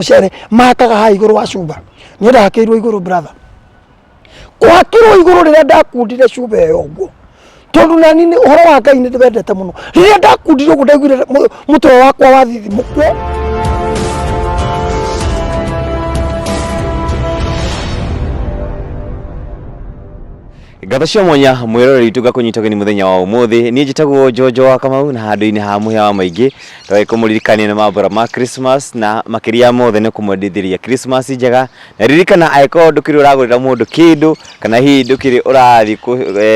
Mũcere mahakaga haha igũrũ wa cuba. Niĩ ndahakĩirwo igũrũ, brother. Kũhakĩrwo igũrũ rĩrĩa ndakundire cuba ĩyo ũguo, tondũ nani nĩ ũhoro wa Ngai nĩ ndĩwendete mũno. Rĩrĩa ndakundire ũguo ndaiguire mũtwe wakwa wathithimũkwo. Ngatho cia mwanya mwĩroreri witũ ngakũnyita ũgeni mũthenya wa ũmũthĩ. Niĩ njĩtagwo Njonjo wa Kamau na handũ-inĩ ha mũhĩa wa maingĩ twagĩ kũmũririkania nĩ mambura ma Christmas na makĩria ya mothe nĩ kũmwendithĩria Christmas njega. Na ririkana angĩkorwo ndũkĩrĩ ũragũrĩra mũndũ kĩndũ kana hihi ndũkĩrĩ ũrathiĩ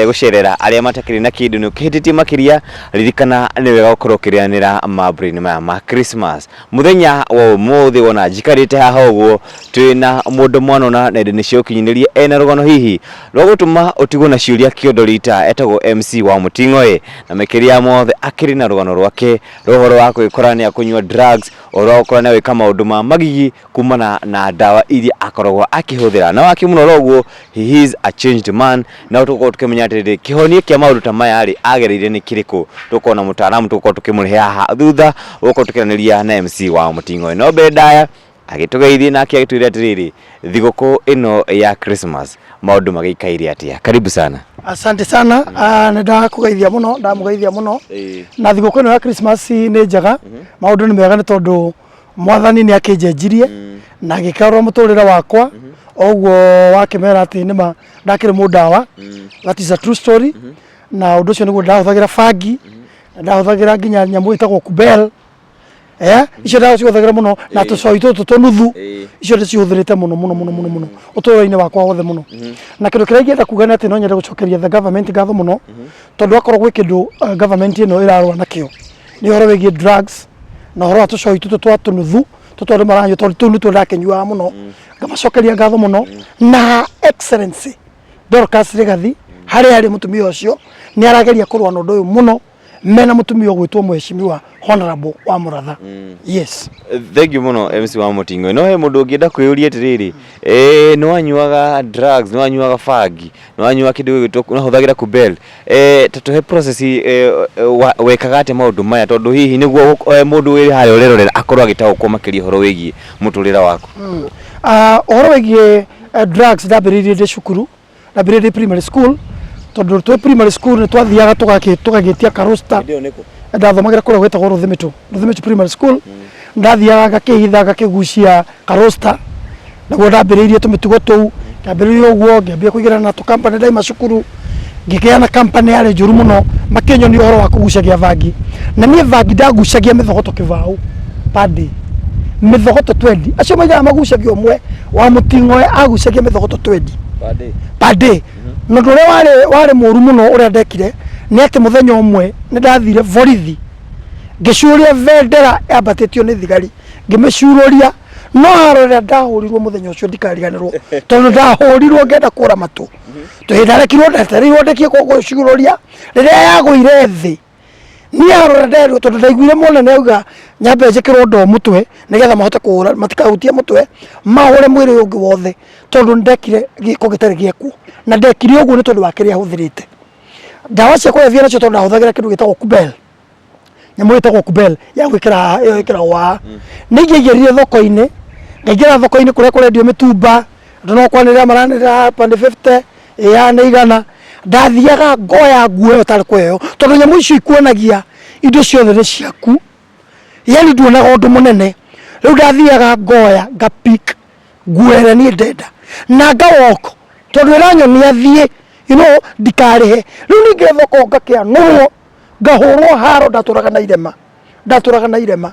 gũcerera arĩa matakĩrĩ na kĩndũ nĩ ũkĩhĩtĩtie makĩria, ririkana nĩ wega gũkorwo ũkĩrĩanĩra mambura-inĩ maya ma Christmas. Mũthenya wa ũmũthĩ wona njikarĩte haha ũguo twĩna mũndũ mwanona nenda-inĩ cia ũkinyanĩria ena rũgano hihi rwa gũtũma ũtigwo na ciũria kĩondo rita, etagwo MC wa Mũting'oe na makĩria ya mothe akĩrĩ na rũgano rwake rwa ũhoro wa kwĩkora nĩ akũnyua drugs, ũhoro wa gũkora nĩ agwĩka maũndũ ma magigi kumana na ndawa iria akoragwo akĩhũthĩra. Na wakĩmũrora ũguo he is a changed man, na tũgũkorwo tũkĩmenya atĩrĩrĩ kĩhonia kĩa maũndũ ta maya rĩ agereire nĩ kĩrĩkũ. Tũgũkorwo na mũtaaramu tũgũkorwo tũkĩmũrehe haha thutha gũkorwo tũkĩaranĩria na MC wa Mũting'oe. No mbere ndaya agĩtũgeithie nake agĩtwĩre atĩrĩrĩ thigũkũ ĩno ya Christmas maũndũ magĩikaire atĩa. Karibu sana. Asante sana. Nĩ ndakũgeithia mũno, ndamũgeithia mũno. Na thigũkũ ĩno ya Christmas nĩ njega, maũndũ nĩ mega nĩ tondũ Mwathani nĩ akĩnjenjirie na agĩkarũra mũtũrĩre wakwa o ũguo wakĩmera atĩ nĩma ndakĩrĩ mũndawa. That is a true story. Na ũndũ ũcio nĩguo ndahũthagĩra bangi, na ndahũthagĩra nginya nyamũ ĩtagwo kubel. Icio ndacihũthagĩra mũno na tũcoi tũtũ tũnuthu, icio ndĩcihũthĩrĩte mũno mũno mũno mũno mũno ũtũũro-inĩ wakwa wothe mũno. Na kĩndũ kĩrĩa ingĩenda kuga nĩ atĩ no nyende gũcokeria the government ngatho mũno, tondũ akorwo gwĩ kĩndũ government ĩno ĩrarũa nakĩo nĩ ũhoro wĩgiĩ drugs na ũhoro wa tũcoi tũtũ twa tũnuthu tũtũ andũ maranyua, tondũ tũu nĩtuo ndakĩnyuaga mũno. Ngamacokeria ngatho mũno na Excellency Dorcas Rigathi harĩa arĩ, mũtumia ũcio nĩ arageria kũrũa na ũndũ ũyũ mũno mena mũtumia ũgwĩtwo Mheshimiwa Honorable wa Mũratha. Yes. Thank you mũno MC wa Mũting'oe. No he mũndũ ũngĩenda kwĩyũria atĩrĩrĩ, nĩ wanyuaga drugs, nĩ wanyuaga bangi, nĩ wanyuaga kĩndũ gĩgwĩtwo, nĩ wahũthagĩra kubel. Ta tũhe process wekaga atĩa maũndũ maya tondũ hihi nĩguo mũndũ wĩ harĩa ũrerorera akorwo agĩtaũkwo makĩria ũhoro wĩgiĩ mũtũrĩre waku. Ũhoro wĩgiĩ drugs ndambĩrĩirie ndĩ cukuru, ndambĩrĩirie ndĩ primary school, tondũ twĩ primary school nĩ twathiaga tũgagĩtia karosta. Ndathomagĩra kũrĩa gwĩtagwo Rũthimĩtũ, Rũthimĩtũ primary school. Ndathiaga ngakĩhitha ngakĩgucia karosta, naguo ndambĩrĩirie tũmĩtugo tũu. Ngĩambĩrĩria ũguo ngĩambia kũingĩrana na tũkampani ndaima cukuru, ngĩgĩa na kampani yarĩ njũru mũno, makĩnyonia ũhoro wa kũgucagia bangi. Na niĩ bangi ndagucagia mĩthogoto kĩbaũ per day, mĩthogoto 20. Acio maigaga magucagia ũmwe, wa Mũting'oe agucagia mĩthogoto 20 per day. Na ũndũ ũrĩa warĩ mũru mũno ũrĩa ndekire nĩ atĩ mũthenya ũmwe nĩ ndathire borithi ngĩcuria bendera yambatĩtio nĩ thigari, ngĩmĩcurũria. No haro rĩrĩa ndahũrirwo mũthenya ũcio ndikariganĩrwo, tondũ ndahũrirwo ngenda kũra matũ. Tũhĩndĩ ndarekirwo ndetereirwo ndĩkie gũcurũria, rĩrĩa yagũire thĩ niĩ haro rĩrĩa nderirwo, tondũ ndaiguire mũnene auga nyambe njĩkĩrwo ndoo mũtwe nĩgetha mahote kũhũra, matikahutie mũtwe mahũre mwĩrĩ ũyũ ũngĩ wothe, tondũ nĩndekire gĩko gĩtarĩ gĩekwo. Na ndekire ũguo nĩ tondũ wa kĩrĩa hũthĩrĩte ndawa cia kũrebia nacio, tondũ ndahũthagĩra kĩndũ gĩtagwo kubel, nyamũ ĩtagwo kubel ya gwĩkĩra haha, ĩyo ĩkĩragwo haha. Nĩ ingĩaingĩrire thoko-inĩ, ngaingĩra thoko-inĩ kũrĩa kũrendio mĩtumba, andũ no kwanĩrĩra maranĩrĩra hapa nĩ 50, ĩ haha nĩ 100. Ndathiaga ngoya nguo ĩyo ĩtarĩ kũheo, tondũ nyamũ icio ikuonagia indo ciothe nĩ ciaku, yani nduonaga ũndũ mũnene. Rĩu ndathiaga ngoya nga pick nguo ĩrĩa niĩ ndenda na nga walk, tondũ ĩranyonia thiĩ, ndikarĩhe. Rĩu ningĩ thoko ngakĩanũrwo ngahũrwo haro. Ndatũraga na irema, ndatũraga na irema,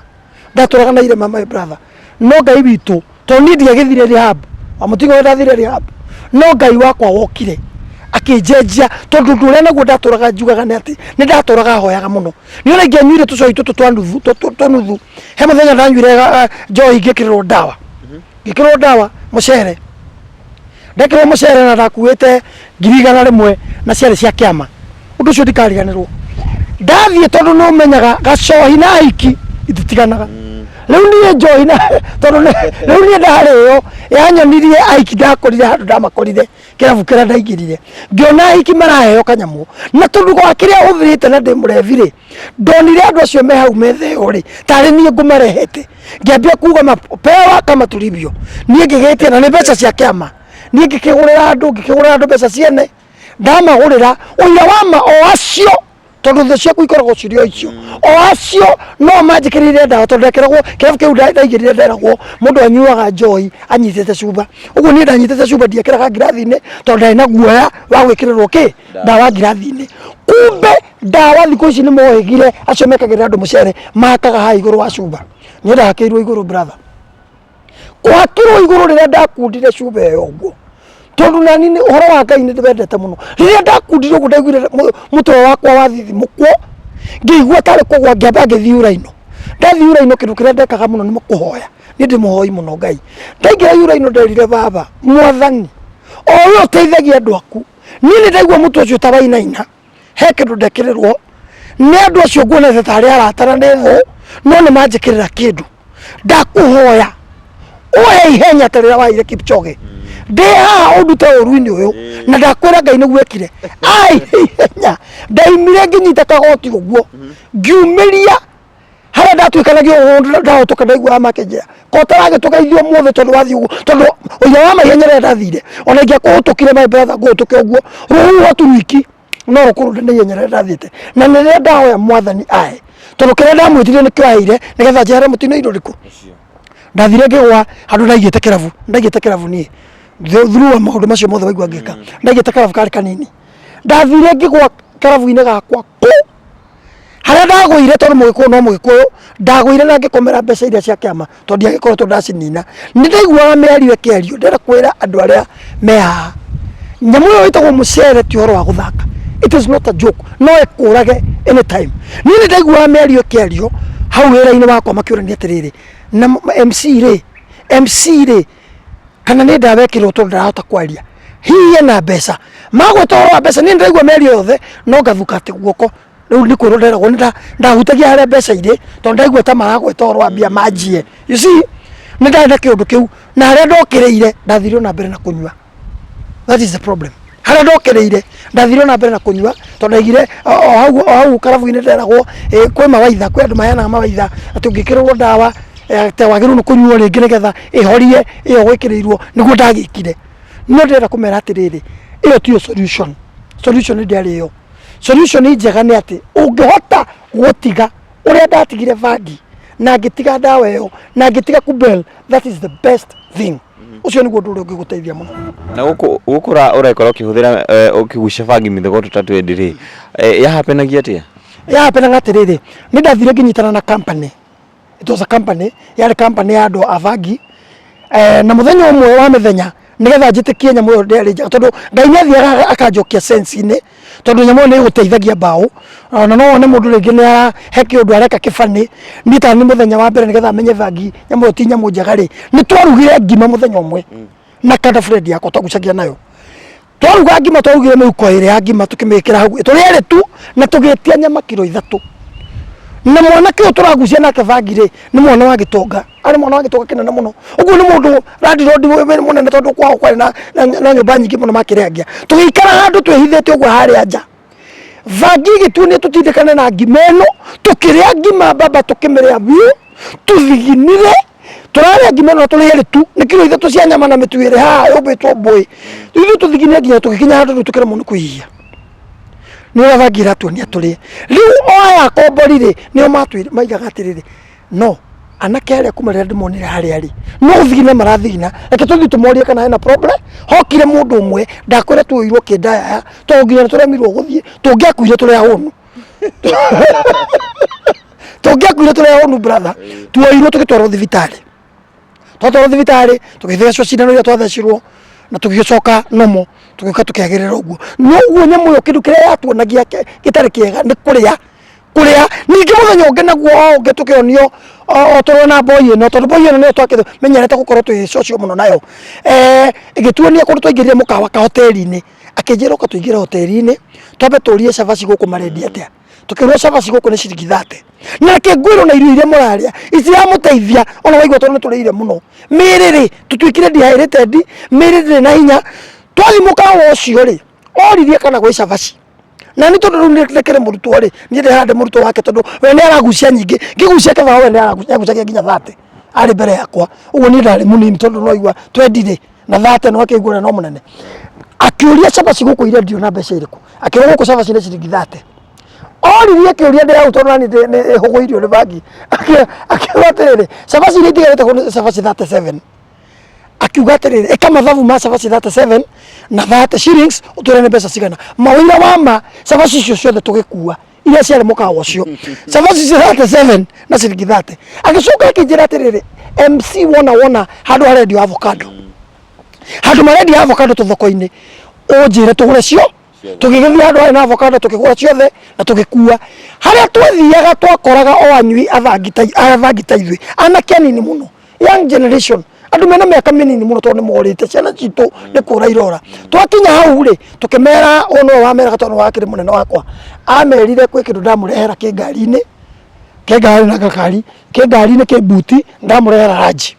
ndatũraga na irema, my brother. No Ngai witũ, tondũ niĩ ndiagĩthire rehab, wamũtigo ndathire rehab, no Ngai wakwa wokire akĩnjenjia, tondũ ũndũ ũrĩa naguo ndatũraga njugaga nĩ atĩ nĩ ndatũraga hoyaga mũno. Nĩ ona ingĩanyuire tũcoi tũtũ twa nuthu, tũnuthu. He mũthenya ndanyuire njohi ngĩkĩrĩrwo ndawa, ngĩkĩrwo ndawa mũcere, ndekĩrwo mũcere na ndakuĩte 100,000 na ciarĩ cia kĩama. Ũndũ ũcio ndikariganĩrwo. Ndathiĩ, tondũ nĩ ũmenyaga gacohi na hiki ititiganaga. Rĩu niĩ njohi na tondũ rĩu niĩ ndarĩo yanyonirie aiki, ndakorire handũ ndamakorire kĩrabu kĩrĩa ndaingĩrire, ngĩona aiki maraheo kanyamũ, na tondũ gwa kĩrĩa hũthĩrĩte na ndĩ mũrebi rĩ, ndonire andũ acio me hau metha ĩyo rĩ, tarĩ niĩ ngũmarehete. Ngĩambia kuga mapewa kama tulivyo. Niĩ ngĩgĩtia na nĩ mbeca cia kĩama, niĩ ngĩkĩgũrĩra andũ, ngĩkĩgũrĩra andũ mbeca ciene, ndamagũrĩra ũira wa ma o acio, tondũ thũ ciaku ikoragwo cirĩ o icio, o acio no manjĩkĩrĩire ndawa, tondũ ndekĩragwo kĩrabu kĩu ndaingĩrire, nderagwo mũndũ anyuaga njohi anyitĩte cuba. Ũguo niĩ ndanyitĩte cuba, ndiekĩraga ngirathi-inĩ tondũ ndarĩ na guoya wa gwĩkĩrĩrwo kĩ ndawa ngirathi-inĩ. Kumbe ndawa thikũ ici nĩ mohĩgire, acio mekagĩrĩra andũ mũcere makaga haha igũrũ wa cuba. Niĩ ndahakĩirwo igũrũ, brother, kũhakĩrwo igũrũ rĩrĩa ndakundire cuba ĩyo ũguo, tondũ nani nĩ ũhoro wa Ngai nĩ ndĩwendete mũno. Rĩrĩa ndakundire ũguo, ndaiguire mũtwe wakwa wathithimũkwo, ngĩigua tarĩ kũgwa, ngĩamba ngĩthiĩ uraino. Ndathiĩ uraino, kĩndũ kĩrĩa ndekaga mũno nĩ kũhoya. Niĩ ndĩ mũhoi mũno Ngai. Ndaingĩra uraino, nderire baba mwathani, o we ũteithagia andũ aku, niĩ nĩ ndaigua mũtwe ũcio ta wainaina, he kĩndũ ndekĩrĩrwo nĩ andũ acio nguonete tarĩ arata na nĩ thũ, no nĩ manjĩkĩrĩra kĩndũ. Ndakũhoya ũhe ihenya ta rĩrĩa waheire Kipchoge, ndĩ haha ũndute ũru-inĩ ũyũ. Na ndakwĩra Ngai nĩguo ekire, aheire ihenya. Ndaimire ngĩnyita kagoti ũguo, ngiumĩria harĩa ndatuĩkanagia ũguo, ndahũtũka, ndaiguaga makĩnjĩra ko ũtaragĩtũgeithia ũmũthĩ tondũ wathiĩ ũguo, tondũ ũira wa maihenya rĩrĩa ndathire, ona ingĩakũhũtũkire, my brother, ngũhũtũke ũguo rũhuho tu rwiki no rũkũrũnde nĩ ihenya rĩrĩa ndathiĩte. Na nĩ rĩrĩa ndahoya mwathani ahe, tondũ kĩrĩa ndamwĩtirie nĩkĩo aheire nĩgetha njehere mũtino irũrĩkũ. Ndathire ngĩgwa handũ ndaigĩte kĩrabu, ndaigĩte kĩrabu niĩ through wa maũndũ macio mothe waigua ngĩka. Ndaigĩte kĩrabu karĩ kanini, ndathire ngĩgwa kĩrabu-inĩ gakwa kũ harĩa ndagũire, tondũ mũgĩkũyũ no mũgĩkũyũ, ndagũire na ngĩkomera mbeca iria cia kĩama, tondũ ndiagĩkoretwo ndacinina. Nĩ ndaiguaga mĩario ĩkĩario. Ndĩrenda kwĩra andũ arĩa me haha, nyamũ ĩyo ĩtagwo mũcere ti ũhoro wa gũthaka, it is not a joke, no ĩkũrage anytime. Niĩ nĩ ndaiguaga mĩario ĩkĩario hau wĩra-inĩ wakwa, makĩũrania atĩrĩrĩ, na MC rĩ, MC rĩ, kana nĩ ndawa ĩkĩrwo tondũ ndarahota kwaria, hihi ena mbeca? Magweta ũhoro wa mbeca, niĩ ndĩraigua mĩario yothe no ngathuka atĩ guoko rĩu nĩ kwĩrwo nderagwo nĩ ndahutagia harĩa mbeca irĩ, tondũ ndaigua ta maragweta ũhoro wa mbia manjie. You see, nĩ ndarĩ na kĩũndũ kĩu, na harĩa ndokĩrĩire ndathire na mbere na kũnyua. That is the problem. Harĩa ndokĩrĩire ndathire na mbere na kũnyua, tondũ ndaigire o hau karabu-inĩ nderagwo kwĩ mawaitha, kwĩ andũ maheanaga mawaitha atĩ ũngĩkĩrĩrwo ndawa atĩ wagĩrĩirwo nĩ kũnyua rĩngĩ nĩgetha ĩhorie ĩyo gwĩkĩrĩirwo. Nĩguo ndagĩkire, no ndĩrenda kũmera atĩrĩrĩ, ĩyo tiyo solution. Solution ndĩarĩ ĩyo. Solution njega nĩ atĩ ũngĩhota gũtiga ũrĩa ndatigire bangi na ngĩtiga ndawa ĩyo na ngĩtiga kubel, that is the best thing. Ũcio nĩguo ũndũ ũrĩa ũngĩgũteithia mũno. Na gũkũ gũkũ ũrekora ũkĩhũthĩra ũkĩgucia bangi mĩthemba tũtatũ rĩ, yahapenagia atĩa? Yahapenaga atĩrĩrĩ, nĩ ndathire ngĩnyitana na company. It was a company, yarĩ company ya andũ a bangi, na mũthenya ũmwe wa mĩthenya, nĩgetha njĩtĩkie nyamũ ĩyo ndĩarĩ njega, tondũ Ngai nĩ athiaga akanjokia sense-inĩ, tondũ nyamũ ĩyo nĩ ĩgũteithagia mbaũ, ona no wone mũndũ rĩngĩ nĩ he kĩũndũ areka kĩbani. Niĩ ta nĩ mũthenya wa mbere, nĩgetha menye bangi nyamũ ĩyo ti nyamũ njega rĩ, nĩ twarugire ngima mũthenya ũmwe na kanda friend yakwa twagucagia nayo. Twaruga ngima, twarugire mĩhuko ĩrĩ ya ngima, tũkĩmĩkĩra hau tũrĩ erĩ tu, na tũgĩtia nyama kiro 3. Na mwanake ũyũ tũragucia nake bangi rĩ, nĩ mwana wa gĩtonga, arĩ mwana wa gĩtonga kĩnene mũno ũguo, nĩ mũndũ landlord mũnene, tondũ kwao kwarĩ na nyũmba nyingĩ mũno makĩrĩangia. Tũgĩikara handũ twĩhithĩte ũguo harĩa nja, bangi ĩgĩtuonia tũtindĩkane na ngima ĩno. Tũkĩrĩa ngima baba, tũkĩmĩrĩa biũ, tũthiginire. Tũrarĩa ngima ĩno tũrĩ erĩ tu, nĩ kiro 3 cia nyama na mĩtu ĩrĩ haha yũmbĩtwo mbũĩ. Ithuĩ tũthiginire nginya tũgĩkinya handũ rĩu tũkĩremwo nĩ kwĩhia, nĩ ũrĩa bangi ĩratuonia tũrĩe. Rĩu o aya akombori rĩ, nĩo matwĩra maigaga atĩrĩrĩ, no anake arĩa kuma rĩrĩa ndĩmonire harĩa rĩ, no gũthigina marathigina, reke tũthiĩ tũmorie kana hena problem. Hokire mũndũ ũmwe, ndakwĩra tuoirwo kĩndayaya, tondũ nginya nĩtũremirwo gũthiĩ, tũngĩakuire tũrĩ ahũnu, tũngĩakuire tũrĩ ahũnu, brother. Tuoirwo tũgĩtwarwo thibitarĩ. Twatwarwo thibitarĩ, tũgĩthecwo cindano iria twathecirwo na tũgĩcoka nomo, tũgĩũka tũkĩagĩrĩra ũguo. No ũguo nyamũ ĩyo, kĩndũ kĩrĩa yatuonagia gĩtarĩ kĩega nĩ kũrĩa kũrĩa. Ningĩ mũthenya ũngĩ naguo o ũngĩ tũkĩonio o tũrona boy ĩno, tondũ boy ĩno nĩyo twakĩmenyerete gũkorwo twĩ social mũno nayo, ĩgĩtuonia kũndũ twaingĩrire mũkawa ka hoteli-inĩ. Akĩnjĩra, "Ũka tũingĩre hoteli-inĩ, twambe tũrie cabaci gũkũ marendia atĩa." Tũkĩrwo cabaci gũkũ nĩ ciringi 30. Na reke ngwĩrwo na irio iria mũrarĩa itiramũteithia ona waigua tondũ nĩ tũrĩire mũno. Mĩĩrĩ rĩ, tũtuĩkire dehydrated, mĩĩrĩ ndĩrĩ na hinya. Twathiĩ mũkawa ũcio rĩ, oririe kana gwĩ cabaci. Na nĩ tondũ rĩu ndĩkĩrĩ mũrutwo rĩ, niĩ ndĩhana ndĩ mũrutwo wake tondũ we nĩ aragucia nyingĩ, ngĩgucia kĩbaũ we nĩ aragucagia nginya 30 arĩ mbere yakwa. Ũguo niĩ ndarĩ mũnini tondũ no igua 20 rĩ, na 30 no akĩigua ũrĩa no mũnene. Akĩũria cabaci gũkũ irendio na mbeca irĩkũ? Akĩrwo gũkũ cabaci nĩ ciringi 30. Oririe kĩũria ndĩ hau tondũ nani nĩ hũgũirio nĩ bangi. Akiuga atĩrĩrĩ, cabaci iria itigarĩte kũu nĩ cabaci 37. Akiuga atĩrĩrĩ, ĩka mathabu ma cabaci 37 na 30 shillings ũtwĩre nĩ mbeca cigana. Mawĩra wa ma cabaci icio ciothe tũgĩkua iria ciarĩ mũkawa ũcio. Cabaci icio 37 na ciringi 30. Agĩcoka akĩnjĩra atĩrĩrĩ, MC wona wona handũ harendio avocado. Handũ marendia avocado tũthoko-inĩ, ũnjĩre tũgũre cio. Tũgĩgĩthiĩ handũ harĩ na avocado tũkĩgũra ciothe na tũgĩkua. Harĩa twathiaga twakoraga o anyui athangi ta athangi ta ithuĩ, anake anini mũno, young generation, andũ mena mĩaka mĩnini mũno tondũ nĩ morĩte, ciana citũ nĩ kũra irora. Twakinya hau rĩ, tũkĩmera, ũyũ nĩwe wameraga tondũ nĩwe wakĩrĩ mũnene wakwa, amerire kwĩ kĩndũ ndamũrehera kĩ ngari-inĩ, kĩ ngari na gakari, kĩ ngari-inĩ kĩ mbuti, ndamũrehera ranji.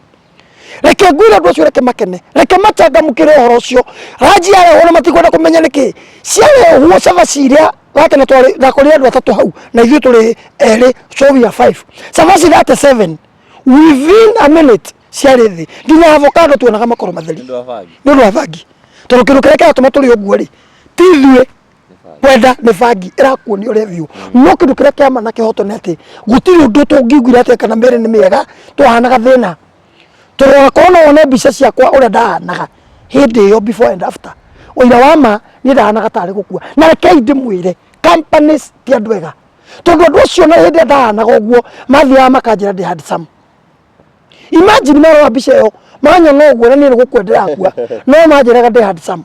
Reke ngwĩre andũ acio reke makene, reke machangamũkĩre ũhoro ũcio. Ranji yarehwo na matikwenda kũmenya nĩkĩ. Ciarehwo cabaci iria wake na twarĩ ndakorire andũ atatũ hau na ithuĩ tũrĩ erĩ, so we are 5. Cabaci 37 within a minute ciarĩ thĩ. Nginya avocado tuonaga makoro matheri. Nĩ ũndũ wa bangi. Nĩ ũndũ wa bangi. Tondũ kĩndũ kĩrĩa kĩratũma tũrĩe ũguo rĩ, ti ithuĩ kwenda nĩ bangi ĩrakuonia ũrĩa biũ. No kĩndũ kĩrĩa kĩa ma na kĩhoto nĩ atĩ gũtirĩ ũndũ tũngĩiguire atĩ kana mĩĩrĩ nĩ mĩega twahanaga thĩna. Tondũ onakorwo no wone mbica ciakwa ũrĩa ndahanaga hĩndĩ ĩyo before and after. Ũira wa ma niĩ ndahanaga tarĩ gũkua. Na rekei ndĩmwĩre companies ti andũ ega. Tondũ andũ acio na hĩndĩ ĩrĩa ndahanaga ũguo mathiaga makanjĩra ndĩ handsome. Imagine marora mbica ĩyo manyona ũguo na niĩ nĩ gũkua ndĩrakua no manjĩraga ndĩ handsome.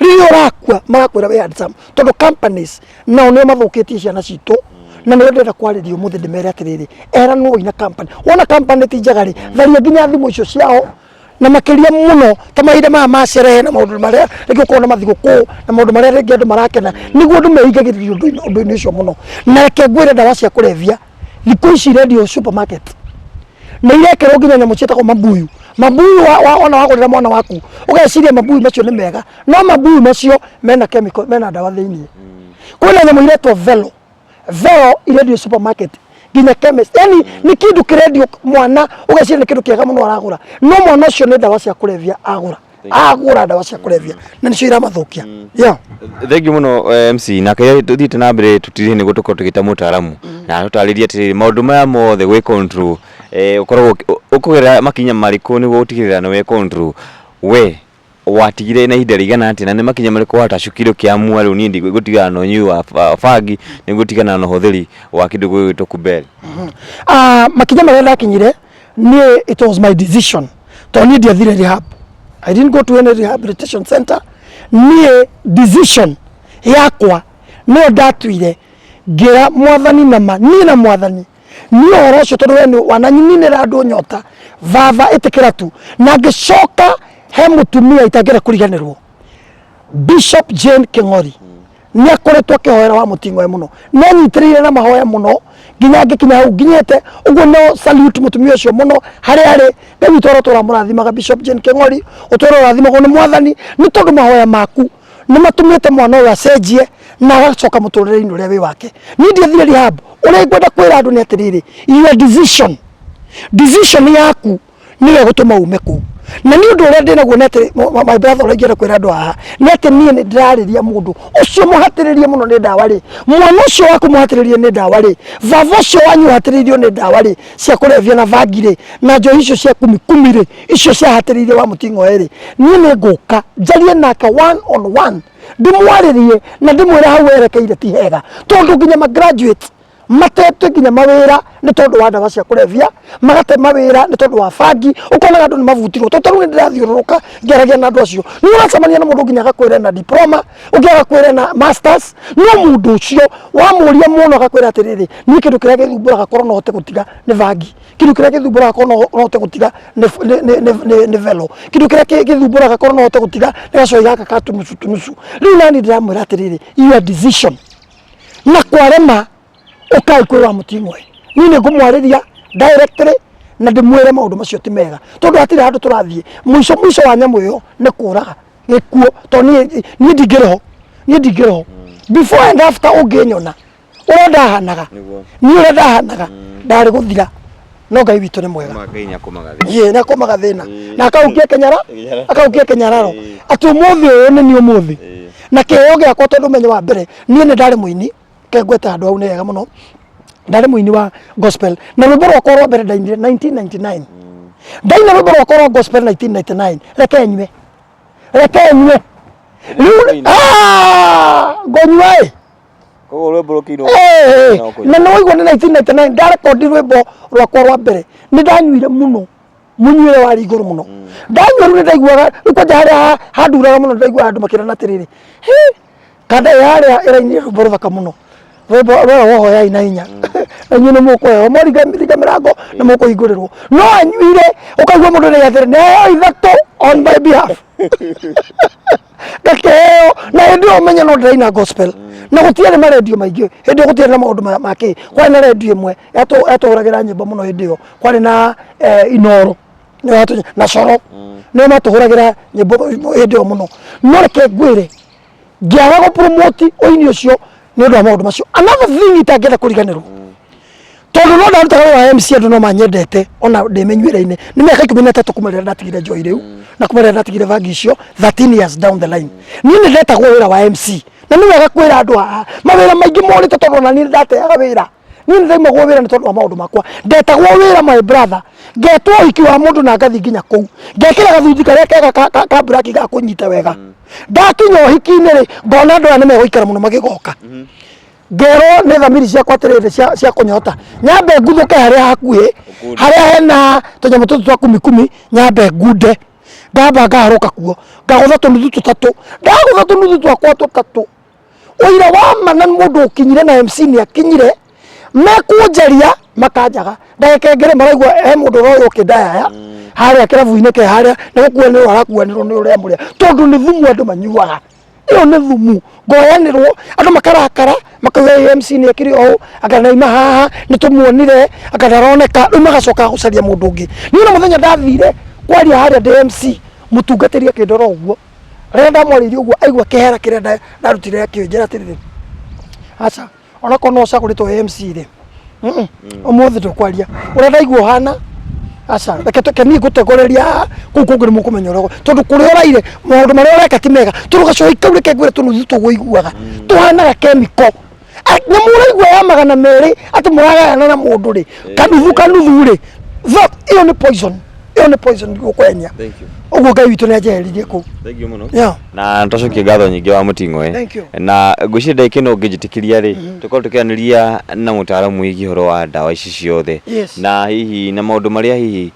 Rĩrĩa ũrakua marakwĩra wĩ handsome tondũ companies nao nĩo mathũkĩtie ciana citũ na nĩo ndĩrenda kwarĩria ũmũthĩ ndĩmere atĩrĩrĩ, eranwo na company. Wona company ti njega rĩ, tharia nginya thimũ icio ciao na makĩria mũno ta mahinda maya ma sherehe na maũndũ marĩa rĩngĩ ũkorwo na mathigũkũ na maũndũ marĩa rĩngĩ andũ marakena nĩguo andũ meingagĩrĩria ũndũ-inĩ ũcio mũno. Na reke ngwĩre ndawa cia kũrebia thikũ ici irendio supermarket nĩ irekĩrwo nginya nyamũ ciĩtagwo mabuyu. Mabuyu ona wagũrĩra mwana waku ũgeciria mabuyu macio nĩ mega, no mabuyu macio mena chemical, mena ndawa thĩinĩ. Kwĩna nyamũ iretwo velo. Velo irendio supermarket nginya chemist. Yani nĩ kĩndũ kĩrendio mwana ũgeciria nĩ kĩndũ kĩega mũno aragũra, no mwana ũcio nĩ ndawa cia kũrebia agũra. Agũra ndawa cia kũrebia na nĩcio iramathũkia. Yeah. Thank you mũno MC na kĩrĩa tũthiĩte na mbere tũtirĩ nĩguo tũkorwo tũgĩta mũtaaramu na tũtarĩrie atĩrĩrĩ maũndũ maya mothe gwĩ control ũkoragwo ũkũgerera makinya marĩkũ nĩguo gũtigĩrĩra nĩ we control we watigire na ihinda rĩigana atĩa na nĩ makinya marĩkũ watacũkire ũkĩamua rĩu niĩ ndigũtigana na ũnyui wa bangi nĩngũtigana na ũhũthĩri wa kĩndũ gĩgwĩtwo kubel. Makinya marĩa ndakinyire niĩ it was my decision tondũ niĩ ndiathire rehab. I didn't go to any rehabilitation center. Niĩ decision yakwa nĩyo ndatuire ngĩra mwathani na ma niĩ na mwathani niĩ ũhoro ũcio tondũ we nĩ wananyininĩra andũ nyota baba ĩtĩkĩra tu. Na ngĩcoka he mũtumia itangĩenda kũriganĩrwo, Bishop Jane King'ori nĩ akoretwo akĩhoera wa mũting'oe mũno, nĩ anyitĩrĩire na mahoya mũno nginya ngĩkinya hau nginyĩte ũguo. No salute mũtumia ũcio mũno harĩa arĩ. Ngai witũ arotũra mũrathimaga Bishop Jane King'ori, ũtũre ũrathimagwo nĩ mwathani nĩ tondũ mahoya maku nĩ matũmĩte mwana ũyũ acenjie na agacoka mũtũrĩre-inĩ ũrĩa wĩ wake. Niĩ ndiathire rehab. Ũrĩa ngwenda kwĩra andũ nĩ atĩrĩrĩ, your decision, decision yaku nĩyo ĩgũtũma ume kũu. Na nĩ ũndũ ũrĩa ndĩnaguo nĩ atĩ my brother, ũrĩa ingĩenda kwĩra andũ haha nĩ atĩ niĩ nĩ ndĩrarĩria mũndũ ũcio mũhatĩrĩrie mũno nĩ ndawa rĩ, mwana ũcio waku mũhatĩrĩrie nĩ ndawa rĩ, baba ũcio wanyu ũhatĩrĩirio nĩ ndawa rĩ cia kũrebia na bangi rĩ na njohi icio cia kumi kumi rĩ, icio ciahatĩrĩirie wa mũting'oe rĩ, niĩ nĩ ngũka njarie nake one on one, ndĩmwarĩrie na ndĩmwĩre hau erekeire ti hega, tondũ nginya ma graduate matete nginya mawĩra nĩ tondũ wa ndawa cia kũrebia, magate mawĩra nĩ tondũ wa bangi. Ũkonaga andũ nĩ mabutirwo tondũ tarĩu nĩ ndĩrathiũrũrũka ngĩaragia na andũ acio, nĩ ũracemania na mũndũ nginya agakwĩra ena diploma, ũngĩ agakwĩra ena masters, no mũndũ ũcio wamũria mũno agakwĩra atĩrĩrĩ, niĩ kĩndũ kĩrĩa gĩthumbũraga korwo no hote gũtiga nĩ bangi, kĩndũ kĩrĩa gĩthumbũraga korwo no hote gũtiga nĩ velo, kĩndũ kĩrĩa gĩthumbũraga korwo no hote gũtiga nĩ gacoi gaka ka tunusu tunusu. Rĩu nani ndĩramwĩra atĩrĩrĩ, your decision na kwarema Ũkai kwĩ wa Mũting'oe, niĩ nĩ ngũmwarĩria directly na ndĩmwĩre maũndũ macio ti mega, tondũ hatirĩ handũ tũrathiĩ. Mũico mũico wa nyamũ ĩyo nĩ kũraga gĩkuũ, tondũ niĩ niĩ ndingĩrĩ ho, niĩ ndingĩrĩ ho before and after. Ũngĩnyona ũrĩa ndahanaga, niĩ ũrĩa ndahanaga ndarĩ gũthira, no Ngai witũ nĩ mwega. Ngai nĩakũmaga thĩna. Ĩĩ, nĩ akũmaga thĩna na akaukia kenyara, akaukia kenyararo atĩ ũmũthĩ ũyũ nĩ niĩ ũmũthĩ na kĩheo gĩakwa, tondũ menye wa mbere niĩ nĩ ndarĩ mũini. Ke ngwete handũ hau nĩ hega mũno. Ndarĩ mũini wa gospel na rwĩmbo rwakwa rwa mbere ndainire 1999. Ndaina rwĩmbo rwakwa rwa gospel 1999, reke nyue, reke nyue rĩu. Ah, ngũnyua ĩ. Koguo rwĩmbo rũkĩinwo Eh, no kũnyua. Na nĩ waigua nĩ 1999 ndarekondi rwĩmbo rwakwa rwa mbere. Nĩ ndanyuire mũno, mũnyuĩre warĩ igũrũ mũno. Ndanyua rĩu nĩ ndaiguaga rĩu kwanja harĩa handuraga mũno. Ndaiguaga andũ makĩrana atĩrĩrĩ, "Hĩ, kanda ĩ harĩa ĩrainire rwĩmbo rũthaka mũno, rwĩmbo rwega wohoyai na hinya na inyuĩ nĩ mũkũheo, mũringa ringa mĩrango na mũkũhingũrĩrwo." No anyuire ũkaigua mũndũ nĩ atĩrĩ, neheo ithatũ on my behalf, ngakĩheo. Na hĩndĩ ĩyo ũmenye no ndĩraina gospel na gũtiarĩ marendio maingĩ hĩndĩ ĩyo, gũtiarĩ na maũndũ ma kĩ. Kwarĩ na rendio ĩmwe yatũhũragĩra nyĩmbo mũno hĩndĩ ĩyo, kwarĩ na Inoro nĩyo na Coro, nĩo matũhũragĩra nyĩmbo hĩndĩ ĩyo mũno. No reke ngwĩre, ngĩaga gũpromote ũini ũcio nĩ ũndũ wa maũndũ macio. Another thing itangĩenda kũriganĩrwo, tondũ no ndarutaga wĩra wa MC, andũ no manyendete ona ndĩ mĩnyuĩre-inĩ. Nĩ mĩaka 13 kuma rĩrĩa ndatigire njohi rĩu na kuma rĩrĩa ndatigire bangi icio, 13 years down the line, niĩ nĩ ndetagwo wĩra wa MC. Na nĩ wega kwĩra andũ haha, mawĩra maingĩ morĩte tondũ ona niĩ nĩ ndateaga wĩra. Niĩ nĩ ndaimagwo wĩra nĩ tondũ wa maũndũ makwa. Ndetagwo wĩra, my brother, ngetwo ũhiki wa mũndũ na ngathiĩ nginya kũu, ngekĩra gathuti karĩa kega ka black ga kũnyita wega. Ndakinya ũhiki-inĩ rĩ, ngona andũ aya nĩ megũikara mũno magĩgoka. Ngerwo nĩ thamiri ciakwa atĩrĩrĩ, cia kũnyota, nyambe nguthũke harĩa hakuhĩ, harĩa hena tũnyamũ tũtũ twa kumi kumi, nyambe ngunde. Ngamba ngaharũka kuo, ngagũtha tũnuthu tũtatũ. Ndagũtha tũnuthu twakwa tũtatũ, ũira wa ma na mũndũ ũkinyire na MC nĩ akinyire, mekũnjaria makanjaga. Ndagĩka ĩngĩ rĩ, maraigua he mũndũ ũroywo kĩndayaya harĩa kĩrabu-inĩ ke harĩa, nĩ gũkuanĩrwo arakuanĩrwo nĩ ũrĩa mũrĩa, tondũ nĩ thumu andũ manyuaga. Ĩyo nĩ thumu. Ngoyanĩrwo, andũ makarakara, makauga MC nĩ ekire ũũ, anga naima haha nĩ tũmuonire, anga ndaroneka. Rĩu magacoka gũcaria mũndũ ũngĩ. Niĩ na mũthenya ndathire kwaria harĩa ndĩ MC, mũtungatĩri akĩndora ũguo. Rĩrĩa ndamwarĩirie ũguo, aigua kĩhera kĩrĩa ndarutire, akĩnjĩra atĩrĩrĩ, "Aca, onakorwo no ũcagũrĩtwo MC rĩ, ũmũthĩ ndũkwaria ũrĩa ndaigua ũhana. Aca, reke tũke niĩ ngũtongoreria haha, kũu kũngĩ nĩ mũkũmenya ũrĩa, tondũ kũrĩa ũraire maũndũ marĩa ũreka ti mega." Tondũ gacohi kau, reke ngwĩre, tũnuthu tũguo tũhanaga chemical. Nyamũ ũraigua ya 200 atĩ mũragayana na mũndũ rĩ, kanuthu kanuthu rĩ, ĩyo nĩ poison, ĩyo nĩ poison gũkwenya. Thank you. Ũguo Ngai witũ nĩ anjeheririe kũu. Thank you mũno. Yeah. Na twacokia ngatho nyingĩ wa Mũting'oe. Thank you. Na ngwĩciria ndagĩka ĩno ũngĩnjĩtĩkĩria rĩ, tũkorwo tũkĩaranĩria na mũtaaramu wĩgiĩ ũhoro wa ndawa ici ciothe na hihi na maũndũ marĩa hihi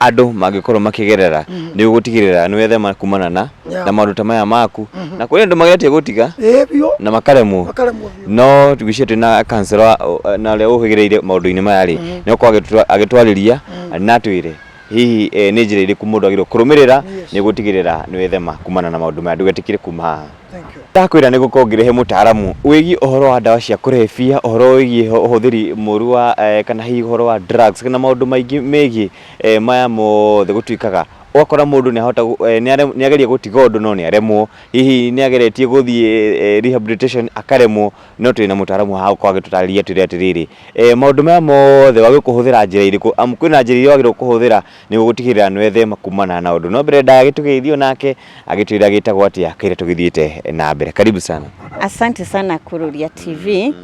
andũ mangĩkorwo makĩgerera nĩ gũtigĩrĩra nĩ wethema kumana na na maũndũ ta maya maku, na kũrĩ andũ mageretie gũtiga Ĩĩ biũ. na makaremwo. Makaremwo biũ. No ngwĩciria twĩna counselor na ũrĩa ũhĩgĩrĩire maũndũ-inĩ maya rĩ, nĩ gũkorwo agĩtwarĩria na atwĩre hihi nĩ njĩra irĩkũ mũndũ agĩrĩirwo kũrũmĩrĩra nĩ gũtigĩrĩra nĩ wethema kumana na maũndũ maya. Ndũgetĩkĩre kuma haha. Thank you. Ndakwĩra nĩ gũkorwo ngĩrehe mũtaaramu wĩgiĩ ũhoro wa ndawa cia kũrebia, ũhoro wĩgiĩ ũhũthĩri mũru wa kana hihi ũhoro wa drugs kana maũndũ maingĩ megiĩ maya mothe. Gũtuĩkaga ũgakora mũndũ nĩ ahota nĩ ageria gũtiga ũndũ no nĩ aremwo, hihi nĩ ageretie gũthiĩ rehabilitation akaremwo. No twĩna mũtaaramu haha gũkorwo agĩtũtarĩria atwĩre atĩrĩrĩ, maũndũ maya mothe wagĩrĩirwo kũhũthĩra njĩra irĩkũ, amu kwĩna njĩra iria wagĩrĩirwo kũhũthĩra nĩguo gũtigĩrĩra nĩ wethema kumana na ũndũ. No mbere ndagagĩtũgeithie nake agĩtwĩra agĩtagwo atĩa kĩrĩa tũgĩthiĩte na mbere. Karibu sana. Asante sana Kururia TV,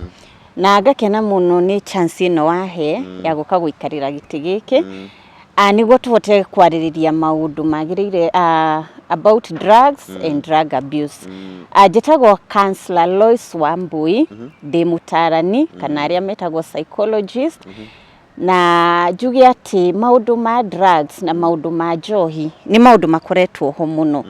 na ngakena mũno nĩ chance ĩno wahe ya gũka gũikarĩra gĩtĩ gĩkĩ nĩguo tũhote kwarĩrĩria maũndũ magĩrĩire about drugs and drug abuse. Njĩtagwo Counselor Lois Wambui, ndĩ mũtarani kana arĩa metagwo psychologist, na njuge atĩ maũndũ ma drugs na maũndũ ma njohi nĩ maũndũ makoretwo ho mũno,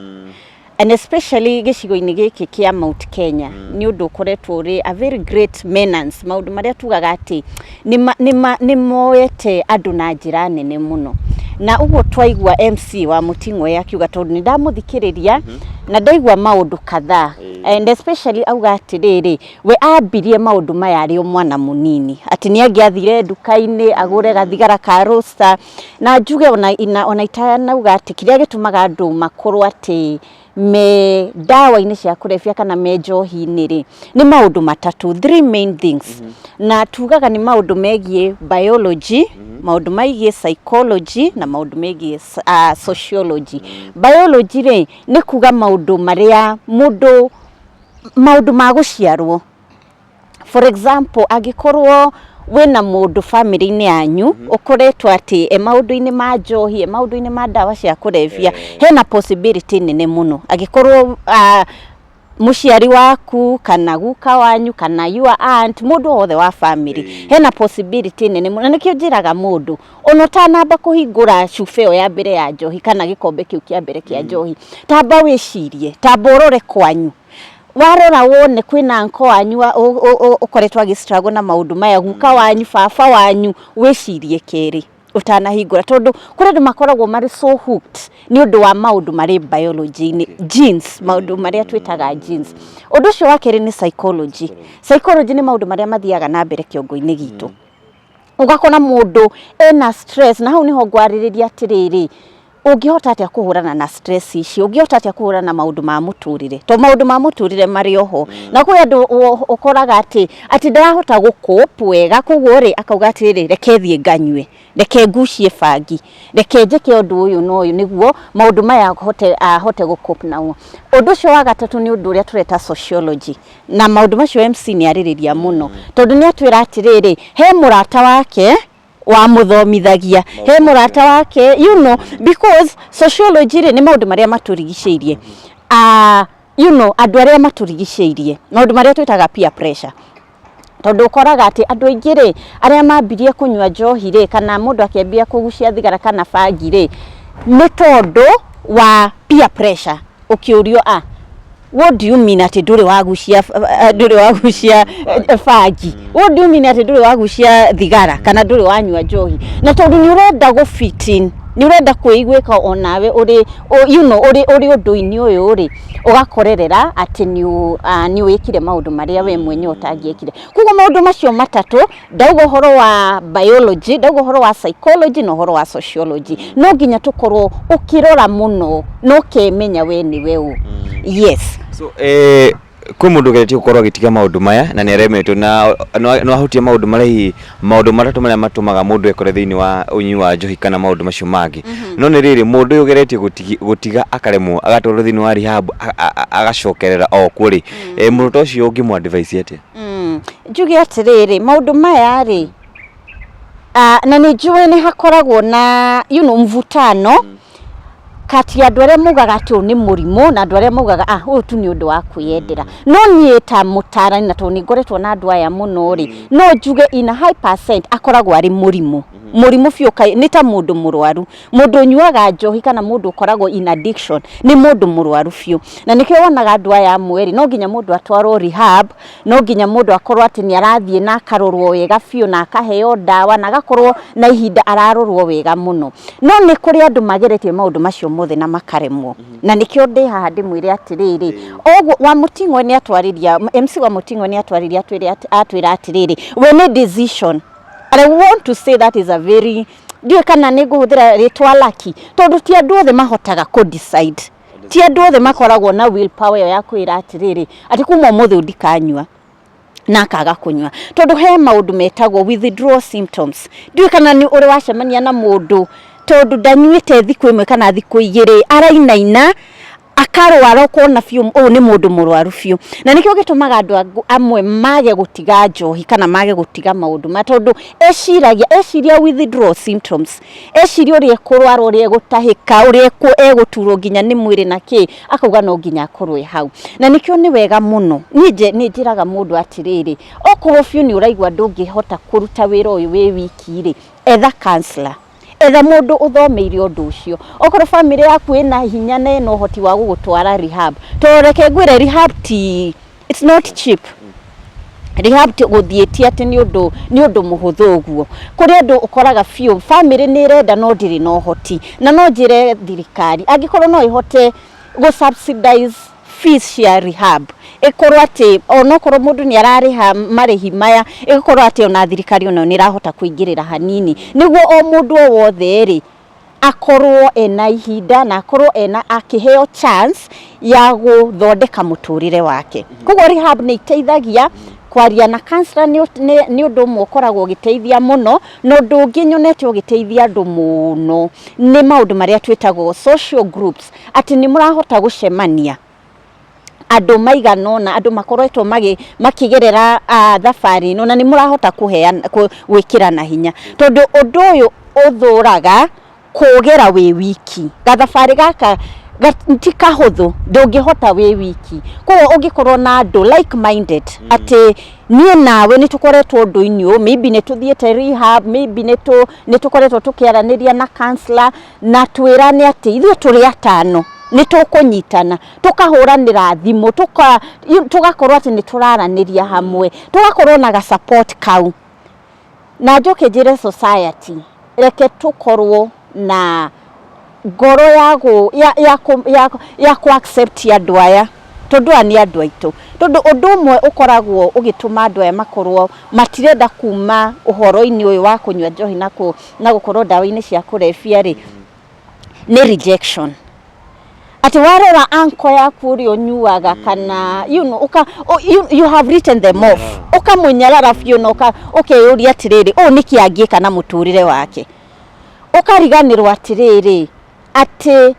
and especially gĩcigo-inĩ gĩkĩ kĩa Mount Kenya. Nĩ ũndũ ũkoretwo ũrĩ a very great menace, maũndũ marĩa tugaga atĩ nĩ moete andũ na njĩra nene mũno. Na ũguo twaigua MC wa Mũting'oe akiuga, tondũ nĩ ndamũthikĩrĩria. Na ndaigua maũndũ kadhaa, and especially auga atĩrĩrĩ, we ambirie maũndũ maya arĩ o mwana mũnini, atĩ nĩ angĩathire nduka-inĩ agũre gathigara ka roaster. Na njuge ona, ona itanauga atĩ kĩrĩa gĩtũmaga andũ makorwo atĩ me ndawa-inĩ cia kũrebia kana me njohi-inĩ rĩ, nĩ maũndũ matatũ, three main things. Na tugaga nĩ maũndũ megiĩ biology, maũndũ megiĩ psychology na maũndũ megiĩ sociology. Biology rĩ, nĩ kuga maũndũ marĩa mũndũ, maũndũ ma gũciarwo. For example, angĩkorwo wĩna mũndũ family-inĩ yanyu ũkoretwo atĩ e maũndũ-inĩ ma njohi, e maũndũ-inĩ ma ndawa cia kũrebia, hena possibility nene mũno angĩkorwo mũciari waku kana guka wanyu kana your aunt, mũndũ wothe wa family, hena possibility nene mũno. Na nĩkĩo njĩraga mũndũ, ona ũtanamba kũhingũra cuba ĩyo ya mbere ya njohi kana gĩkombe kĩu kĩa mbere kĩa njohi, tamba wĩcirie, tamba ũrore kwanyu. Warora wone kwĩna nko wanyu ũkoretwo agĩ struggle na maũndũ maya, guka wanyu, baba wanyu, wĩcirie kerĩ ũtanahingũra, tondũ kũrĩ andũ makoragwo marĩ so hooked nĩ ũndũ wa maũndũ marĩ biology-inĩ, genes, maũndũ marĩa twĩtaga genes. Ũndũ ũcio wa kerĩ nĩ psychology. Psychology nĩ maũndũ marĩa mathiaga na mbere kĩongo-inĩ gitũ, ũgakora mũndũ ena stress, na hau nĩho ngwarĩrĩria atĩrĩrĩ, ũngĩhota atĩa kũhũrana na stress ici, ũngĩhota atĩa kũhũrana na maũndũ ma mũtũrĩre, to maũndũ ma mũtũrĩre marĩ oho. Na kwĩ andũ ũkoraga atĩ ndarahota gũ-cope wega, koguo rĩ, akauga atĩrĩrĩ, reke thiĩ nganyue, reke ngucie bangi, reke njĩke ũndũ ũyũ na ũyũ nĩguo maũndũ maya ahote gũ-cope namo. Ũndũ ũcio wa gatatũ nĩ ũndũ ũrĩa tũreta sociology, na maũndũ macio MC nĩ arĩrĩria mũno, tondũ nĩ atwĩra atĩrĩrĩ, he mũrata wake wamũthomithagia, he mũrata wake, because sociology rĩ, nĩ maũndũ marĩa matũrigicĩirie, andũ arĩa matũrigicĩirie, maũndũ marĩa twĩtaga peer pressure, tondũ ũkoraga atĩ andũ aingĩ rĩ, arĩa mambirie kũnyua njohi rĩ, kana mũndũ akĩambia kũgucia thigara kana bangi rĩ, nĩ tondũ wa peer pressure. Ũkĩũrio, "A, what do you mean atĩ ndũrĩ wagucia bangi? What do you mean atĩ ndũrĩ wagucia thigara kana ndũrĩ wanyua njohi?" Na tondũ nĩ ũrenda gũ fit in, nĩ ũrenda kwĩiguĩka onawe ũrĩ ũrĩ ũndũ-inĩ ũyũ rĩ, ũgakorerera atĩ nĩ wĩkire maũndũ marĩa we mwenyewe ũtangĩekire. Koguo maũndũ macio matatũ ndauga, ũhoro wa biology, ndauga ũhoro wa psychology na ũhoro wa sociology, no nginya tũkorwo ũkĩrora mũno na ũkemenya we nĩwe ũ. Yes. So kwĩ mũndũ ũgeretie gũkorwo agĩtiga maũndũ maya na nĩ aremetwo, na no ahutie maũndũ marĩa, hihi maũndũ matatũ marĩa matũmaga mũndũ ekore thĩinĩ wa ũnyui wa njohi kana maũndũ macio mangĩ. No nĩ rĩrĩ, mũndũ ũyũ ũgeretie gũtiga akaremwo, agatwarwo thĩinĩ wa rehab, agacokerera o kuo rĩ, mũndũ ta ũcio ũngĩmũ advise atĩa? Njuge atĩrĩrĩ, maũndũ maya rĩ, na nĩ njũĩ nĩ hakoragwo na mvutano kati ya andũ arĩa maugaga atĩ ũyũ nĩ mũrimũ na andũ arĩa maugaga, "Ah, ũyũ tu nĩ ũndũ wa kwĩyendera." No niĩ ta mũtarani, na tondũ nĩ ngoretwo na andũ aya mũno rĩ, no njuge in a high percent akoragwo arĩ mũrimũ, mũrimũ biũ. Nĩ ta mũndũ mũrwaru. Mũndũ ũnyuaga njohi kana mũndũ ũkoragwo in addiction nĩ mũndũ mũrwaru biũ, na nĩkĩo wonaga andũ aya amwe rĩ, no nginya mũndũ atwarwo rehab, no nginya mũndũ akorwo atĩ nĩ arathiĩ na akarorwo wega biũ na akaheo ndawa na agakorwo na ihinda ararorwo wega mũno. No nĩ kũrĩ andũ mageretie maũndũ macio mothe na makaremwo, na nĩkĩo ndĩ haha ndĩmwĩre atĩrĩrĩ, oguo wa Mũting'o nĩ atwarĩria, MC wa Mũting'o nĩ atwarĩria, atwĩra atĩrĩrĩ, we nĩ decision. And I want to say that is a very, ndiũĩ kana nĩ ngũhũthĩra rĩtwa lucky, tondũ ti andũ othe mahotaga kũ decide, ti andũ othe makoragwo na will power ĩyo ya kwĩra atĩrĩrĩ, atĩ kuma ũmũthĩ ndikanyua, na akaga kũnyua, tondũ he maũndũ metagwo withdrawal symptoms. Ndiũĩ kana nĩ ũrĩ wacemania na mũndũ, tondũ ndanyuĩte thikũ ĩmwe kana thikũ 2, arainaina, akarwara, ũkona biũ ũyũ nĩ mũndũ mũrwaru biũ. Na nĩkĩo gĩtũmaga andũ amwe mage gũtiga njohi kana mage gũtiga maũndũ ma, tondũ eciragia, eciria withdrawal symptoms, eciria ũrĩa ekũrwara, ũrĩa egũtahĩka, ũrĩa egũturwo nginya nĩ mwĩrĩ na kĩ, akauga no nginya akorwo e hau. Na nĩkĩo nĩ wega mũno, niĩ nĩ njĩraga mũndũ atĩrĩrĩ, okorwo biũ nĩ ũraigua ndũngĩhota kũruta wĩra ũyũ wĩ wiki rĩ, etha counselor, etha mũndũ ũthomeire ũndũ ũcio. Okorwo bamĩrĩ yaku ĩna hinya na ĩna ũhoti wa gũgũtwara rehab, tondũ reke ngwĩre, rehab ti, it's not cheap. Rehab ti gũthiĩ ti atĩ nĩ ũndũ mũhũthũ ũguo. Kũrĩ andũ ũkoraga biũ bamĩrĩ nĩ ĩrenda no ndĩrĩ na ũhoti. Na no njĩre thirikari, angĩkorwo no ĩhote Gũ subsidize fees cia rehab, ĩkorwo atĩ onokorwo mũndũ nĩ ararĩha marĩhi maya, ĩgakorwo atĩ ona thirikari onayo nĩ ĩrahota kũingĩrĩra hanini, nĩguo o mũndũ o wothe rĩ akorwo ena ihinda na akorwo ena akĩheo chance ya gũthondeka mũtũrĩre wake. Koguo rehab nĩ iteithagia kwaria na counselor, nĩ ũndũ ũmwe ũkoragwo ũgĩteithia mũno. Na ũndũ ũngĩ nyonete ũgĩteithia andũ mũno nĩ maũndũ marĩa twĩtagwo social groups, atĩ nĩ mũrahota gũcemania andũ maigana ũna, andũ makoretwo makĩgerera thabarĩ ĩno, na nĩ mũrahota kũheana, gwĩkĩrana hinya, tondũ ũndũ ũyũ ũthũraga kũgera wĩ wiki. Gathabarĩ gaka ti kahũthũ, ndũngĩhota wĩ wiki. Koguo ũngĩkorwo na andũ like minded, atĩ niĩ nawe nĩ tũkoretwo ũndũ-inĩ ũyũ, maybe nĩ tũthiĩte rehab, maybe nĩ tũkoretwo tũkĩaranĩria na counselor, na twĩrane atĩ ithuĩ tũrĩ atano nĩ tũkũnyitana, tũkahũranĩra thimũ, tũgakorwo atĩ nĩ tũraranĩria hamwe, tũgakorwo na ga support kau. Na njoke njĩre society, reke tũkorwo na ngoro ya gũ ya ya kũ ya, ya kũ accept andũ aya, tondũ aya nĩ andũ aitũ. Tondũ ũndũ ũmwe ũkoragwo ũgĩtũma andũ aya makorwo matirenda kuma ũhoro-inĩ ũyũ wa kũnyua njohi na gũkorwo ndawa-inĩ cia kũrebia rĩ, nĩ rejection, atĩ warora anko yaku ũrĩa ũnyuaga kana you know, uka, you have written them off, ũkamũnyarara biũ na ũkeyũria atĩrĩrĩ, ũũ nĩkĩ angĩka na mũtũrĩre wake? Ũkariganĩrwo atĩrĩrĩ, atĩ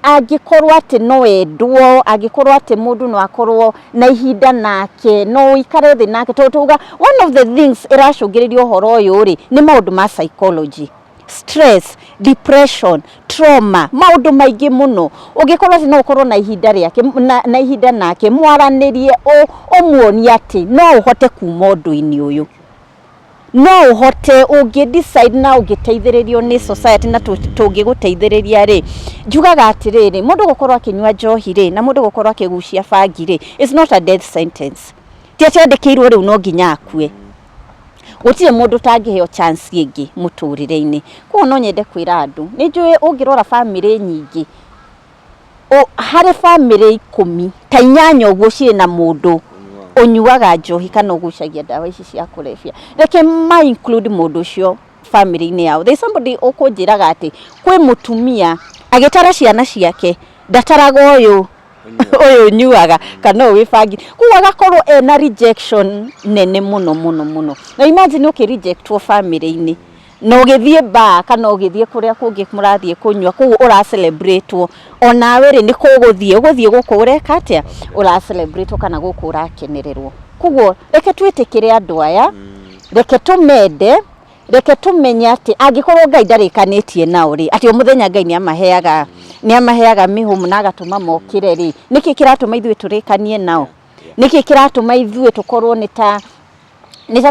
angĩkorwo atĩ no endwo, angĩkorwo atĩ mũndũ no akorwo na ihinda nake, no ũikare thĩ nake, tondũ tuga one of the things ĩracũngĩrĩria ũhoro ũyũ rĩ, nĩ maũndũ ma psychology, stress, depression, trauma, maũndũ maingĩ mũno. Ũngĩkorwo atĩ no ũkorwo na ihinda rĩake na ihinda nake, mwaranĩrie, ũmuonie atĩ no ũhote kuma ũndũ-inĩ ũyũ, no ũhote ũngĩ decide na ũngĩteithĩrĩrio nĩ society na tũngĩgũteithĩrĩria rĩ. Njugaga atĩrĩrĩ, mũndũ gũkorwo akĩnyua njohi rĩ, na mũndũ gũkorwo akĩgucia bangi rĩ, is not a death sentence. Ti atĩ andĩkĩirwo rĩu no nginya akue. Gũtirĩ mũndũ ũtangĩheo chance ĩngĩ mũtũrĩre-inĩ. Koguo no nyende kwĩra andũ, nĩ njũĩ ũngĩrora bamĩrĩ nyingĩ, harĩ bamĩrĩ 10, ta inyanya ũguo cirĩ na mũndũ ũnyuaga njohi kana ũgucagia ndawa ici cia kũrebia. Reke ma include mũndũ ũcio bamĩrĩ-inĩ yao. There is somebody ũkũnjĩraga atĩ kwĩ mũtumia agĩtara ciana ciake ndataraga ũyũ ũnyuaga kana ũyũ wĩ bangi. Koguo agakorwo ena rejection nene mũno mũno mũno. Na imagine ũkĩ rejectwo bamĩrĩ-inĩ na ũgĩthiĩ bar kana ũgĩthiĩ kũrĩa kũngĩ mũrathiĩ kũnyua, koguo ũra celebrate onawe rĩ, nĩ kũgũthiĩ ũgũthiĩ gũkũ ũreka atĩa, ũra celebrate kana gũkũ ũrakenererwo. Koguo reke twĩtĩkĩre andũ aya, reke tũmende, reke tũmenye atĩ angĩkorwo Ngai ndarĩkanĩtie nao rĩ, atĩ o mũthenya Ngai nĩ amaheaga mĩhũmũ na agatũma mokĩre rĩ, nĩkĩ kĩratũma ithuĩ tũrĩkanie nao? Nĩkĩ kĩratũma ithuĩ tũkorwo nĩ ta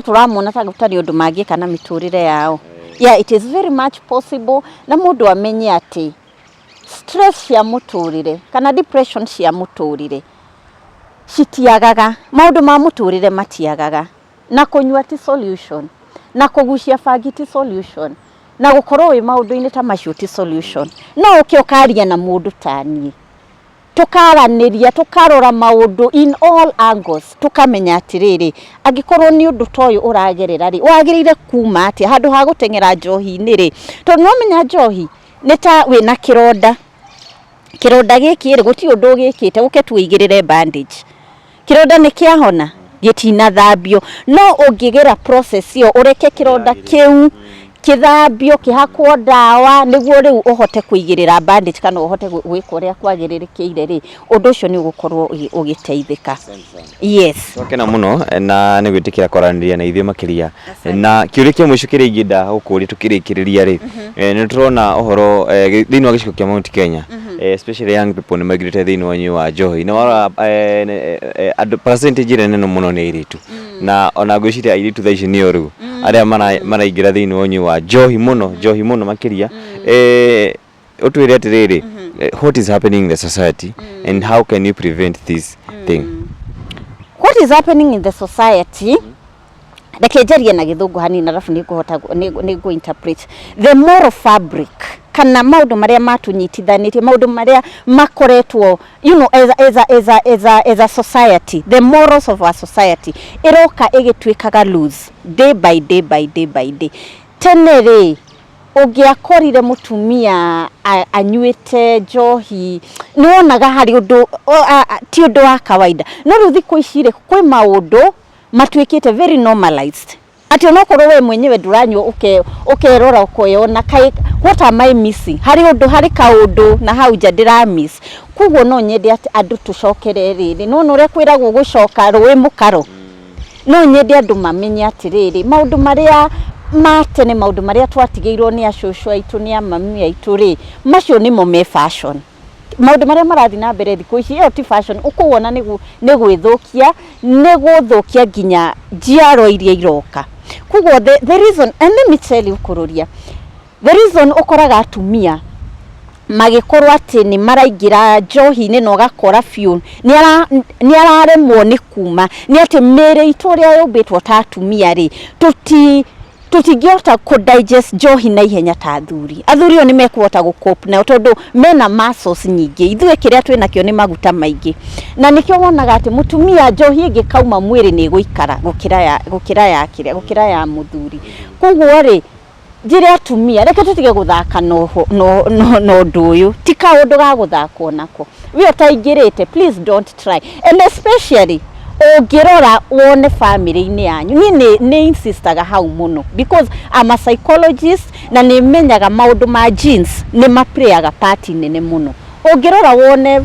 tũramona ta gũtarĩ ũndũ mangĩka na mĩtũrĩre yao? Yeah, it is very much possible. Na mũndũ amenye atĩ stress cia mũtũrĩre kana depression cia mũtũrĩre citiagaga, maũndũ ma mũtũrĩre matiagaga, na kũnyua ti solution, na kũgucia bangi ti solution, na gũkorwo wĩ maũndũ-inĩ ta macio ti solution. No ũke ũkaria na mũndũ ta niĩ, tũkaranĩria, tũkarora maũndũ in all angles, tũkamenya atĩrĩrĩ, angĩkorwo nĩ ũndũ ta ũyũ ũragerera rĩ, wagĩrĩire kuma atĩa handũ ha gũteng'era njohi-inĩ rĩ? Tondũ nĩwamenya njohi nĩ ta wĩna kĩronda. Kĩronda gĩkĩ rĩ, gũtirĩ ũndũ ũgĩkĩte, ũke tuigĩrĩre bandage, kĩronda nĩ kĩahona? Gĩtinathambio. No ũngĩgera process ĩyo, ũreke kĩronda kĩu kĩthambio, kĩhakwo ndawa, nĩguo rĩu ũhote kũigĩrĩra bandage kana ũhote gwĩka ũrĩa kwagĩrĩrĩkĩire rĩ, ũndũ ũcio nĩ ũgũkorwo ũgĩteithĩka. Yes. Twakena mũno na nĩ gwĩtĩkĩra kwaranĩria na ithuĩ makĩria. Na kĩũria kĩa mũico kĩrĩa ingĩenda gũkũria tũkĩrĩkĩrĩria rĩ, nĩ tũrona ũhoro thĩinĩ wa gĩcigo kĩa Mount Kenya, especially young people nĩ maingĩrĩte thĩinĩ wa ũnyui wa njohi. Na warora andũ percentage ĩrĩa nene mũno nĩ airĩtu, na ona ngwĩciria airĩtu thaa ici nĩo rĩu arĩa maraingĩra thĩinĩ wa ũnyui wa njohi mũno, njohi mũno makĩria. Ũtwĩre atĩrĩrĩ, what is happening in the society and how can you prevent this thing? What is happening in the society? Reke njarie na Gĩthũngũ hanini, arabu nĩngũhota nĩngũ interpret. The moral fabric, kana maũndũ marĩa matũnyitithanĩtie, maũndũ marĩa makoretwo as a society, the morals of our society ĩroka ĩgĩtuĩkaga loose day by day by day by day. Tene rĩ, ũngĩakorire mũtumia anyuĩte njohi, nĩ wonaga harĩ ũndũ ti ũndũ wa kawaida. No rĩu thikũ ici rĩ, kwĩ maũndũ matuĩkĩte very normalized, atĩ onokorwo we mwenyewe ndũranyua, ũkerora ũkoyona, kaĩ, what am I missing? Harĩ ũndũ, harĩ kaũndũ na hau nja ndĩra miss. Koguo no nyende atĩ andũ tũcokere rĩrĩ, nĩwona ũrĩa kwĩragwo gũcoka rũĩ mũkaro. No nyende andũ mamenye atĩrĩrĩ, maũndũ marĩa ma tene, maũndũ marĩa twatigĩirwo nĩ acũcũ aitũ, nĩ amami aitũ rĩ, macio nĩmo me fashion. Maũndũ marĩa marathiĩ na mbere thikũ ici, ĩyo ti fashion. Ũkũwona nĩ gwĩthũkia, nĩ gũthũkia nginya njiarwa iria iroka. Koguo the reason, and let me tell you, kũrũria, the reason ũkoraga atumia magĩkorwo atĩ nĩ maraingĩra njohi-inĩ na ũgakora biũ nĩ araremwo nĩ kuma, nĩ atĩ mĩĩrĩ itũ ũrĩa yũmbĩtwo ta atumia rĩ, tũtingĩhota kũ digest njohi na ihenya ta athuri. Athuri o nĩ mekũhota gũ cope nayo tondũ mena muscles nyingĩ. Ithuĩ kĩrĩa twĩ nakĩo nĩ maguta maingĩ, na nĩkĩo wonaga atĩ mũtumia njohi ĩngĩkauma mwĩrĩ nĩ ĩgũikara gũkĩra ya kĩrĩa, gũkĩra ya mũthuri. Koguo rĩ, njĩre atumia, reke tũtige gũthaka na ũndũ ũyũ. Ti kaũndũ ga gũthakwo nako. We ũtaingĩrĩte, please don't try, and especially ũngĩrora wone family-inĩ yanyu. Niĩ nĩ insistaga hau mũno because I'm a psychologist, na nĩ menyaga maũndũ ma genes nĩ maplayaga part nene mũno. Ũngĩrora wone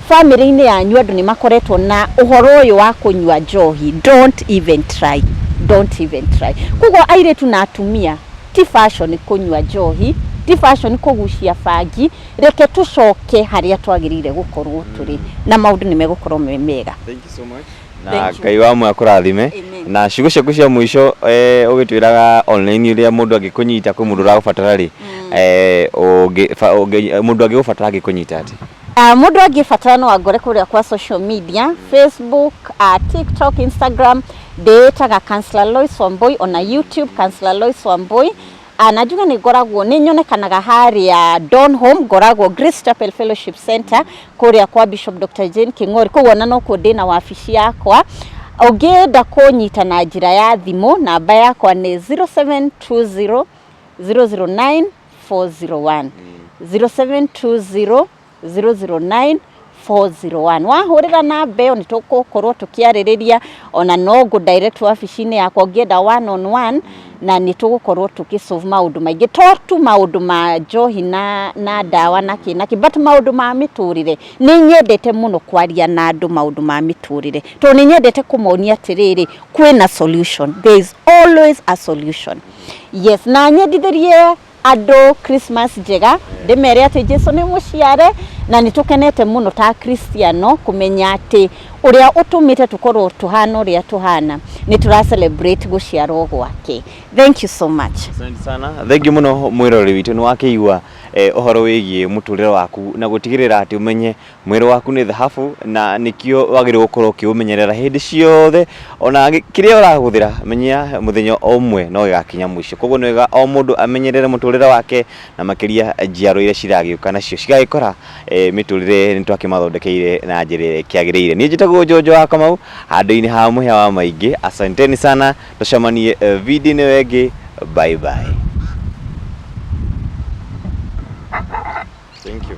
family-inĩ yanyu andũ nĩ makoretwo na ũhoro ũyũ wa kũnyua njohi, don't even try, don't even try. Koguo airĩtu na atumia, ti fashion kũnyua njohi, ti fashion kũgucia bangi. Reke tũcoke harĩa twagĩrĩire gũkorwo tũrĩ, na maũndũ nĩ megũkorwo me mega. Thank you so much. Na Thank you. Ngai wa mwe akũrathime. Amen. Na ciugo ciaku cia mũico, ũgĩtwĩraga online ũrĩa mũndũ angĩkũnyita, kwĩ mũndũ ũragũbatara rĩ, mũndũ angĩgũbatara angĩkũnyita atĩ? Mũndũ angĩbatara no angore kũrĩa kwa social media, Facebook, TikTok, Instagram, ndĩĩtaga Counselor Lois Wambui, ona YouTube Counselor Lois Wambui. Na njuge nĩ ngoragwo, nĩ nyonekanaga harĩa Donholm, ngoragwo Grace Chapel Fellowship Center kũrĩa kwa Bishop Dr. Jane King'ori. Koguo ona nokuo ndĩna wabici yakwa. Ũngĩenda kũnyita na njĩra ya thimũ, namba yakwa nĩ 0720 009 401, 0720 009 401. Wahũrĩra namba ĩyo, nĩ tũgũkorwo tũkĩarĩrĩria, ona no ngũ direct wabici-inĩ yakwa ũngĩenda one on one, na nĩ tũgũkorwo tũkĩ solve maũndũ maingĩ, to tu maũndũ ma njohi na ndawa na kĩ na kĩ, but maũndũ ma mĩtũrĩre. Nĩ nyendete mũno kwaria na andũ maũndũ ma mĩtũrĩre, tondũ nĩ nyendete kũmonia atĩrĩrĩ, kwĩna solution, there is always a solution. Yes, na nyendithĩrie andũ Christmas njega, ndĩmere atĩ Jesu nĩ mũciare, na nĩ tũkenete mũno ta Kristiano kũmenya atĩ ũrĩa ũtũmĩte tũkorwo tũhana ũrĩa tũhana, nĩ tũra celebrate gũciarwo gwake. Thank you so much. Asante sana, thank you mũno. Mwĩroreri witũ, nĩ wakĩigua ũhoro wĩgiĩ mũtũrĩre waku na gũtigĩrĩra atĩ ũmenye mwĩrĩ waku nĩ thahabu, na nĩkĩo wagĩrĩirwo gũkorwo ũkĩũmenyerera hĩndĩ ciothe. Ona kĩrĩa ũrahũthĩra, menya mũthenya o ũmwe no gĩgakinya mũico. Koguo nĩ wega o mũndũ amenyerere mũtũrĩre wake, na makĩria njiaro iria ciragĩũka nacio cigagĩkora mĩtũrĩre nĩ twakĩmathondekeire na njĩra ĩrĩa ĩkĩagĩrĩire. Niĩ njĩtagwo Njonjo wa Kamau, handũ-inĩ ha mũhĩa wa maingĩ. Asanteni sana, tũcemanie video-inĩ ĩyo ĩngĩ. Bye bye. Thank you.